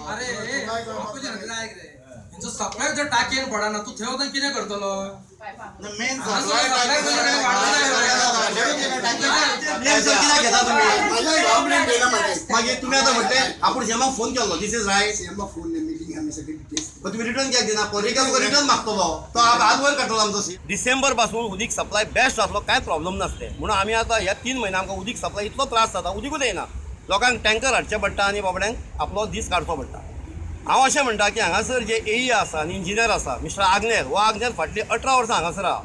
अरे हेंचो सप्लाय जर टाकयेन पडना, तूं थंय वचून कितें करतलो? मेन सप्लाय कित्याक घेता तुमी? मागीर तुमी आतां म्हणटे आपूण सीएमाक फोन केल्लो, this is right. सीएमाक फोन मिटींग आमी सगळी डिटेल्स. तुमी रिटर्न कित्याक दिना? पर्रीकार तुका रिटर्न मागतलो, तो हात वयर काडटलो आमचो. डिसेंबर पासून उदीक सप्लाय बेस्ट जातलो, कांय प्रॉब्लम नासलें म्हणून आमी आतां ह्या 3 म्हयने आमकां उदीक सप्लाय इतलो त्रास जाता, उदीकूच येना. लोकांक टँकर हाडचे पडटा आनी बाबड्यांक आपलो दीस काडचो पडटा. हांव अशें म्हणटा की हांगासर जे एई आसा आनी इंजिनियर आसा मिस्टर आग्नेल, हो आग्नेल फाटलीं 18 वर्सां हांगासर आहा.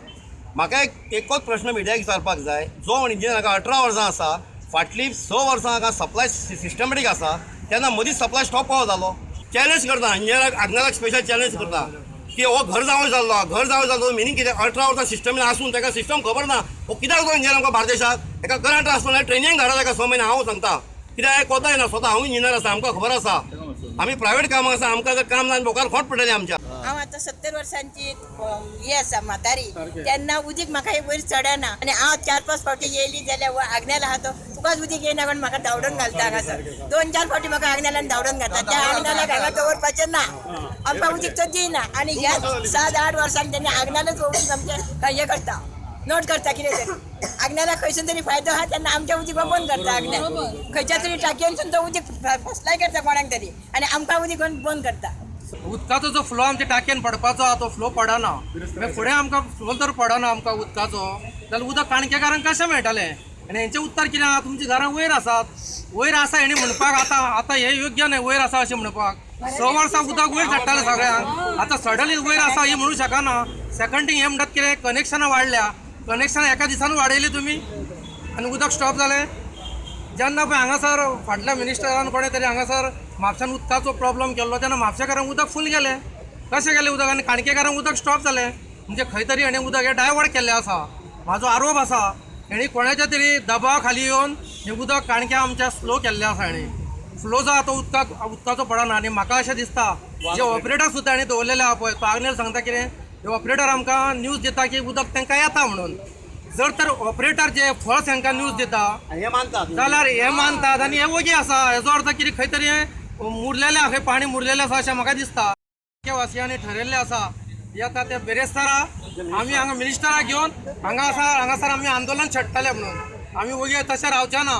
म्हाका एकच प्रश्न मिडियाक विचारपाक जाय, जो इंजिनियर हांगा 18 वर्सां आसा, फाटलीं 6 वर्सां हांगा सप्लाय सिस्टमॅटीक आसा, तेन्ना मदींच सप्लाय स्टॉप कसो जालो? चॅलेंज करता इंजिनियराक, आग्नेलाक स्पेशल चॅलेंज करता की हो घर जावं जाल्लो, घर जावं जाल्लो मिनींग कितें? 18 वर्सां सिस्टम आसून ताका सिस्टम खबर ना, हो कित्याक तो इंजिनियर आमकां बार्देशाक? एका घरान ट्रान्सफर ट्रेनींग धाडा ताका 6 म्हयने. हांव सांगता कित्याक कोता येना, स्वता हांव इंजिनियर आसा, आमकां खबर आसा, आमी प्रायवेट कामां आसा, आमकां जर काम ना बोकार खोट पडटलें आमच्या. हांव आतां 70 वर्सांची ही आसा म्हातारी, तेन्ना उदीक म्हाका हे वयर चडना आनी हांव 4-5 फावटी येयली जाल्यार आग्नेल आहा तो तुकाच उदीक येयना म्हण म्हाका धांवडून घालता हांगासर. 2-4 फावटी म्हाका आग्नेलान धांवडून घालता. त्या आग्नेलाक हांगा दवरपाचें ना, आमकां उदीक तो दिना. आनी ह्या 7-8 वर्सांनी तेन्ना आग्नेलच उदीक आमचें हें करता, नोट करता कितें तरी. आग्नेलाक खंयसून तरी फायदो आहा तेन्ना आमचें उदीक बंद करता आग्नेल, खंयच्या तरी टाकयेनसून तो उदीक फसलाय करता कोणाक तरी आनी आमकां उदीक बंद करता. उदकाचो जो फ्लो आमच्या टाकयेन पडपाचो आहा तो फ्लो पडना. मागीर फुडें आमकां फ्लो जर पडना आमकां उदकाचो जाल्यार उदक काणकेकारांक कशें मेळटलें? आनी हेंचें उत्तर कितें आहा? तुमचीं घरां वयर आसात, वयर आसा हेणी म्हणपाक आतां आतां हें योग्य न्हय वयर आसा अशें म्हणपाक. 6 वर्सां उदक वयर चडटालें सगळ्यांक, आतां सडनली वयर आसा हें म्हणूं शकना. सेकंड थिंग हें म्हणटात कितें कनेक्शनां वाडल्या, कनेक्शनां एका दिसान वाडयलीं तुमी आनी उदक स्टॉप जालें. जेन्ना पळय हांगासर फाटल्या मिनिस्टरान कोणें तरी हांगासर म्हापश्यान उदकाचो प्रॉब्लम केल्लो तेन्ना म्हापशेकारांक उदक फूल गेलें. कशें गेलें उदक? आनी काणकेकारांक उदक स्टॉप जालें. म्हणजे खंय तरी हेणें उदक हें डायवर्ट केल्लें आसा. म्हाजो आरोप आसा हेणी कोणाच्या तरी दबावा खाली येवन हें उदक काणक्या आमच्या स्लो केल्लें आसा. हेणी फ्लो जो आहा तो उदकाचो पडना. आनी म्हाका अशें दिसता जे ऑपरेटर सुद्दां हेणी दवरलेले आहा पळय, तो आग्नेल सांगता कितें हे ऑपरेटर आमकां न्यूज दिता की उदक तांकां येता म्हणून. जर तर ऑपरेटर जे फॉल्स हांकां न्यूज दिता हे मानतात जाल्यार हे मानतात आनी हे वगी आसा. हेजो अर्थ कितें खंय तरी मुरलेलें आहा, खंय पाणी मुरलेलें आसा अशें म्हाका दिसता. वासियांनी ठरयल्लें आसा हे आतां ते बिरेस्तारा आमी हांगा मिनिस्टराक घेवन हांगा आसा, हांगासर आमी आंदोलन छेडटले म्हणून. आमी वगी तशें रावचे ना.